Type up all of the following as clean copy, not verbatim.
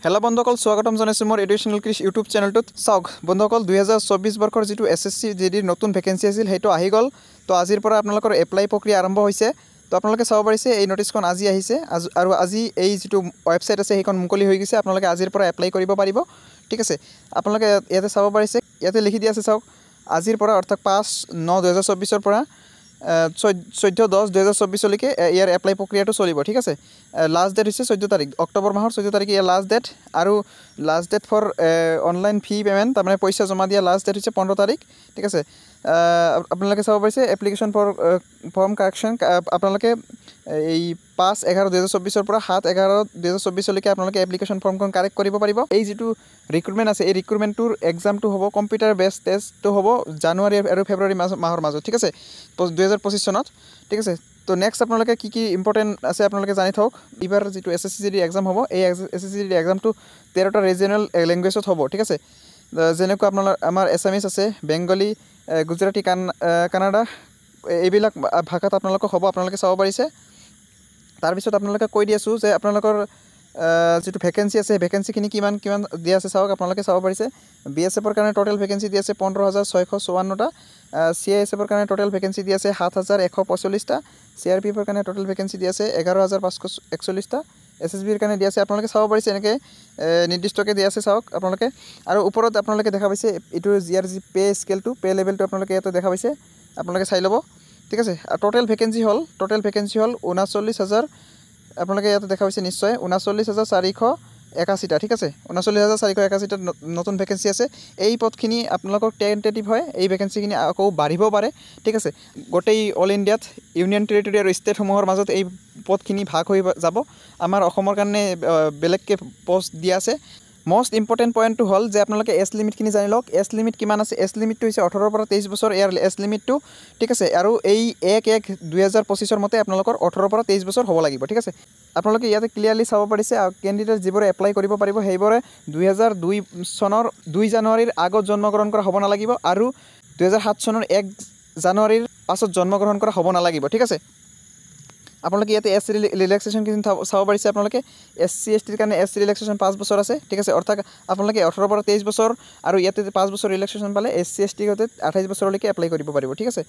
Hello' বন্ধুসকল, স্বাগতম জনাইছোঁ মোৰ এডুকেশ্যনেল ক্ৰিছ ইউটিউব চেনেলটোত। চাওক বন্ধুসকল, 2024 বৰ্ষৰ যিটো এছএছচি জিডিৰ নতুন ভেকেঞ্চি আছিল, সেইটো আহি গ'ল। তো আজিৰ পৰা আপোনালোকৰ এপ্লাই প্ৰক্ৰিয়া আৰম্ভ হৈছে। তো আপোনালোকে চাব পাৰিছে, এই নটিছখন আজি আহিছে আৰু আজি এই যিটো ৱেবছাইট আছে, সেইখন মুকলি হৈ গৈছে। আপোনালোকে আজিৰ পৰা এপ্লাই কৰিব পাৰিব, ঠিক আছে। আপোনালোকে ইয়াতে চাব পাৰিছে, ইয়াতে লিখি দিয়া আছে। চাওক, আজিৰ পৰা অৰ্থাৎ 5/9/2024ৰ পৰা 14/10/2024লৈকে ইয়াৰ এপ্লাই প্ৰক্ৰিয়াটো চলিব, ঠিক আছে। লাষ্ট ডেট হৈছে 14 তাৰিখ, অক্টোবৰ মাহৰ 14 তাৰিখে ইয়াৰ লাষ্ট ডেট। আৰু last date for online fee payment, তাৰমানে পইচা জমা দিয়া লাষ্ট ডেট হৈছে 15 তাৰিখ, ঠিক আছে। আপোনালোকে চাব পাৰিছে, এপ্লিকেশ্যন ফৰ ফৰ্ম কাৰেকশ্যন আপোনালোকে এই 5/11/2024ৰ পৰা 7/11/2024লৈকে আপোনালোকে এপ্লিকেশ্যন ফৰ্মখন কাৰেক্ট কৰিব পাৰিব। এই যিটো ৰিক্ৰুটমেণ্ট আছে, এই ৰিক্ৰুটমেণ্টটোৰ এক্সামটো হ'ব, কম্পিউটাৰ বেছ টেষ্টটো হ'ব জানুৱাৰী আৰু ফেব্ৰুৱাৰী মাহৰ মাজত, ঠিক আছে, 2025 চনত, ঠিক আছে। তো নেক্সট আপোনালোকে কি কি ইম্পৰ্টেণ্ট আছে আপোনালোকে জানি থওক। এইবাৰ যিটো এছএছচি জিডি এক্সাম হ'ব, এই এছএছচি জিডি এক্সামটো 13টা ৰিজনেল লেংগুৱেজত হ'ব, ঠিক আছে। যেনেকুৱা আপোনালোকৰ আমাৰ এছামিছ আছে, বেংগলী, গুজৰাটী, কানাডা, এইবিলাক ভাষাত আপোনালোকৰ হ'ব, আপোনালোকে চাব পাৰিছে। তাৰপিছত আপোনালোকে কৈ দি আছোঁ যে আপোনালোকৰ যিটো ভেকেঞ্চি আছে, সেই ভেকেঞ্চিখিনি কিমান কিমান দিয়া আছে। চাওক, আপোনালোকে চাব পাৰিছে, বিএছএফৰ কাৰণে ট'টেল ভেকেঞ্চি দি আছে 15,654টা, চিআইএছএফৰ কাৰণে ট'টেল ভেকেঞ্চি দি আছে 7145টা, চিআৰপিএফৰ কাৰণে ট'টেল ভেকেঞ্চি দি আছে 11,541টা, এছএছবিৰ কাৰণে দি আছে, আপোনালোকে চাব পাৰিছে, এনেকৈ নিৰ্দিষ্টকৈ দিয়া আছে। চাওক আপোনালোকে, আৰু ওপৰত আপোনালোকে দেখা পাইছে, এইটো ইয়াৰ যি পে' স্কেলটো, পে' লেভেলটো আপোনালোকে ইয়াতে দেখা পাইছে, আপোনালোকে চাই ল'ব, ঠিক আছে। আৰু টোটেল ভেকেঞ্চি হ'ল 39,000, আপোনালোকে ইয়াতে দেখা পাইছে নিশ্চয়, 39,481টা, ঠিক আছে। 39,481টা নতুন ভেকেঞ্চি আছে। এই পদখিনি আপোনালোকৰ টেণ্টেটিভ হয়, এই ভেকেঞ্চিখিনি আকৌ বাঢ়িব পাৰে, ঠিক আছে। গোটেই অল ইণ্ডিয়াত ইউনিয়ন টেৰিটৰী আৰু ষ্টেটসমূহৰ মাজত এই পদখিনি ভাগ হৈ যাব। আমাৰ অসমৰ কাৰণে বেলেগকৈ পষ্ট দিয়া আছে। মষ্ট ইম্পৰ্টেণ্ট পইণ্টটো হ'ল যে আপোনালোকে এজ লিমিটখিনি জানি লওক। এজ লিমিট কিমান আছে? এজ লিমিটটো হৈছে 18ৰ পৰা 23 বছৰ ইয়াৰ এজ লিমিটটো, ঠিক আছে। আৰু এই 1/1/2025ৰ মতে আপোনালোকৰ 18ৰ পৰা 23 বছৰ হ'ব লাগিব, ঠিক আছে। আপোনালোকে ইয়াতে ক্লিয়াৰলি চাব পাৰিছে, কেণ্ডিডেট যিবোৰে এপ্লাই কৰিব পাৰিব, সেইবোৰে 2002 চনৰ 2 জানুৱাৰীৰ আগত জন্মগ্ৰহণ কৰা হ'ব নালাগিব আৰু 2007 চনৰ 1 জানুৱাৰীৰ পাছত জন্মগ্ৰহণ কৰা হ'ব নালাগিব, ঠিক আছে। আপোনালোকে ইয়াতে এজ ৰিলেক্সেশ্যনখিনি চাব পাৰিছে। আপোনালোকে এছচি, এছটিৰ কাৰণে এজ ৰিলেক্সেশ্যন 5 বছৰ আছে, ঠিক আছে। অৰ্থাৎ আপোনালোকে 18ৰ পৰা 23 বছৰ আৰু ইয়াতে 5 বছৰ ৰিলেক্সেশ্যন পালে এছচি, এছটি সৈতে 28 বছৰলৈকে এপ্লাই কৰিব পাৰিব, ঠিক আছে।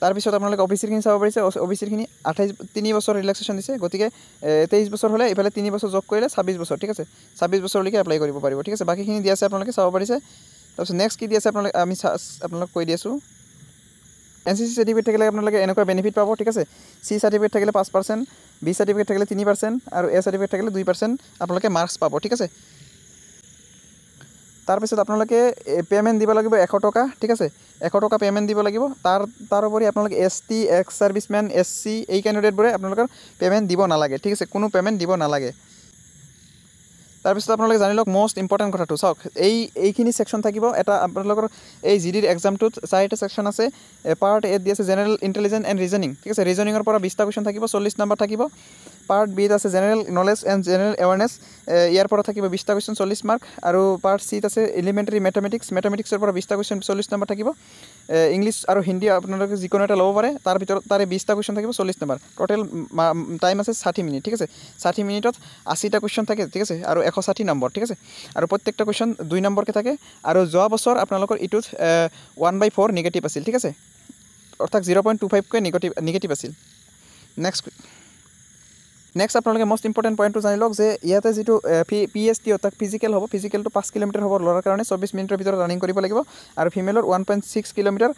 তাৰপিছত আপোনালোকে অ'বিচিৰখিনি চাব পাৰিছে। অ'বিচিৰখিনি 3 বছৰ ৰিলেক্সেশ্যন দিছে, গতিকে 23 বছৰ হ'লে এইফালে 3 বছৰ যোগ কৰিলে 26 বছৰ, ঠিক আছে। 26 বছৰলৈকে এপ্লাই কৰিব পাৰিব, ঠিক আছে। বাকীখিনি দিয়া আছে, আপোনালোকে চাব পাৰিছে। তাৰপিছত নেক্সট কি দি আছে আপোনালোকে, আমি আপোনালোক কৈ দি আছোঁ। এনচিচি চাৰ্টিফিকেট থাকিলে আপোনালোকে এনেকুৱা বেনিফিট পাব, ঠিক আছে। চি চাৰ্টিফিকেট থাকিলে 5%, বি চাৰ্টিফিকেট থাকিলে 3% আৰু এ চাৰ্টিফিকেট থাকিলে 2% আপোনালোকে মাৰ্কছ পাব, ঠিক আছে। তাৰপিছত আপোনালোকে পে'মেণ্ট দিব লাগিব 100 টকা, ঠিক আছে। 100 টকা পে'মেণ্ট দিব লাগিব। তাৰোপৰি আপোনালোকে এছটি, এক্স ছাৰ্ভিচমেন, এছচি এই কেণ্ডিডেটবোৰে আপোনালোকৰ পে'মেণ্ট দিব নালাগে, ঠিক আছে। কোনো পে'মেণ্ট দিব নালাগে। তাৰপিছত আপোনালোকে জানি লওক মষ্ট ইম্পৰ্টেণ্ট কথাটো। চাওক, এইখিনি ছেকশ্যন থাকিব এটা আপোনালোকৰ এই জিডিৰ এক্সামটোত চাৰিটা ছেকশ্যন আছে। পাৰ্ট এত দি আছে জেনেৰেল ইণ্টেলিজেঞ্চ এণ্ড ৰিজনিং, ঠিক আছে। ৰিজনিঙৰ পৰা 20টা কুৱেশ্যন থাকিব, 40 নম্বৰ থাকিব। পাৰ্ট বিত আছে general knowledge and general awareness, ইয়াৰ পৰা থাকিব 20টা কুৱেশ্যন, 40 মাৰ্ক। আৰু পাৰ্ট চিত আছে এলিমেণ্টেৰী মেথামেটিক্স, মেথামেটিক্সৰ পৰা 20টা কুৱেশ্যন, 40 নম্বৰ থাকিব। ইংলিছ আৰু হিন্দী আপোনালোকে যিকোনো এটা ল'ব পাৰে, তাৰ ভিতৰত তাৰে 20টা কুৱেশ্যন থাকিব, 40 নম্বৰ। টোটেল টাইম আছে 60 মিনিট, ঠিক আছে। 60 মিনিটত 80টা কুৱেশ্যন থাকে, ঠিক আছে, আৰু 160 নম্বৰ, ঠিক আছে। আৰু প্ৰত্যেকটা কুৱেশ্যন 2 নম্বৰকৈ থাকে। আৰু যোৱা বছৰ আপোনালোকৰ এইটোত 1/4 নিগেটিভ আছিল, ঠিক আছে, অৰ্থাৎ 0.25কৈ নিগেটিভ আছিল। নেক্সট আপোনালোকে মষ্ট ইম্পৰ্টেণ্ট পইণ্টটো জানি লওক যে ইয়াতে যিটো পিএছটি অৰ্থাৎ ফিজিকেল হ'ব, ফিজিকেলটো 5 কিলোমিটাৰ হ'ব ল'ৰাৰ কাৰণে, 24 মিনিটৰ ভিতৰত ৰানিং কৰিব লাগিব আৰু ফিমেলৰ 1.6 কিলোমিটাৰ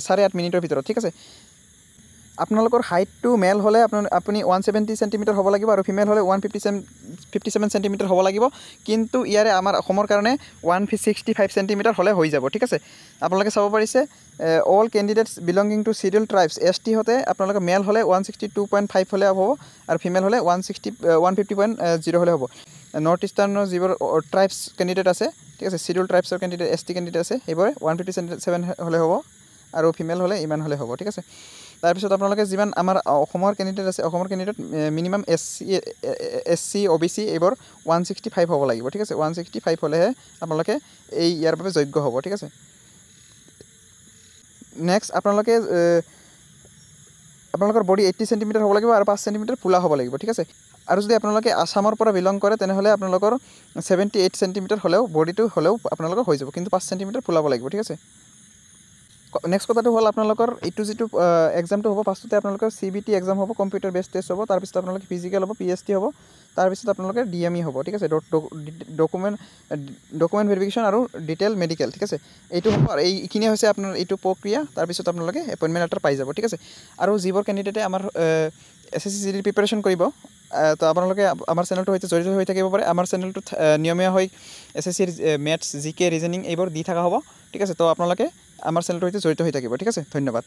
8.5 মিনিটৰ ভিতৰত, ঠিক আছে। আপোনালোকৰ হাইটটো মেল হ'লে আপুনি 170 চেণ্টিমিটাৰ হ'ব লাগিব আৰু ফিমেল হ'লে 157 চেণ্টিমিটাৰ হ'ব লাগিব। কিন্তু ইয়াৰে আমাৰ অসমৰ কাৰণে 165 চেণ্টিমিটাৰ হ'লে হৈ যাব, ঠিক আছে। আপোনালোকে চাব পাৰিছে, all candidates belonging to schedule tribes, ST হতে আপোনালোকে মেল হ'লে 162.5 হ'লে হ'ব আৰু ফিমেল হ'লে 150.0 হ'লে হ'ব। নৰ্থ ইষ্টাৰ্ণৰ যিবোৰ ট্ৰাইবছ কেণ্ডিডেট আছে, ঠিক আছে, চিডিউল ট্ৰাইবছৰ কেণ্ডিডেট, এছটি কেণ্ডিডেট আছে, সেইবোৰে 157 হ'লে হ'ব আৰু ফিমেল হ'লে ইমান হ'লে হ'ব, ঠিক আছে। তাৰপিছত আপোনালোকে যিমান আমাৰ অসমৰ কেণ্ডিডেট আছে, অসমৰ কেণ্ডিডেট মিনিমাম এছচি, অ'বিচি এইবোৰ 165 হ'ব লাগিব, ঠিক আছে। 165 হ'লেহে আপোনালোকে এই ইয়াৰ বাবে যোগ্য হ'ব, ঠিক আছে। নেক্সট আপোনালোকে আপোনালোকৰ বডি 80 চেণ্টিমিটাৰ হ'ব লাগিব আৰু 5 চেণ্টিমিটাৰ ফুলা হ'ব লাগিব, ঠিক আছে। আৰু যদি আপোনালোকে আছামৰ পৰা বিলং কৰে, তেনেহ'লে আপোনালোকৰ 78 চেণ্টিমিটাৰ হ'লেও, বডিটো হ'লেও আপোনালোকৰ হৈ যাব, কিন্তু 5 চেণ্টিমিটাৰ ফুলাব লাগিব, ঠিক আছে। নেক্সট কথাটো হ'ল আপোনালোকৰ এইটো যিটো এক্সামটো হ'ব, ফাৰ্ষ্টতে আপোনালোকৰ চিবিটি এক্সাম হ'ব, কম্পিউটাৰ বেছ টেষ্ট হ'ব। তাৰপিছত আপোনালোকে ফিজিকেল হ'ব, পিএছটি হ'ব, তাৰপিছত আপোনালোকে ডিএমই হ'ব, ঠিক আছে, ডকুমেণ্ট ভেৰিফিকেশ্যন আৰু ডিটেইল মেডিকেল, ঠিক আছে, এইটো হ'ব। আৰু এইখিনিয়ে হৈছে আপোনাৰ এইটো প্ৰক্ৰিয়া। তাৰপিছত আপোনালোকে এপইণ্টমেণ্ট লেটাৰ পাই যাব, ঠিক আছে। আৰু যিবোৰ কেণ্ডিডেটে আমাৰ এছএছচি জিডিৰ প্ৰিপেৰেশ্যন কৰিব, তো আপোনালোকে আমাৰ চেনেলটোৰ সৈতে জড়িত হৈ থাকিব পাৰে। আমাৰ চেনেলটোত নিয়মীয়া হৈ এছএছচিৰ মেথছ, জিকে, ৰিজনিং এইবোৰ দি থকা হ'ব, ঠিক আছে। তো আপোনালোকে আমাৰ চেনেলটোৰ সৈতে জড়িত হৈ থাকিব, ঠিক আছে। ধন্যবাদ।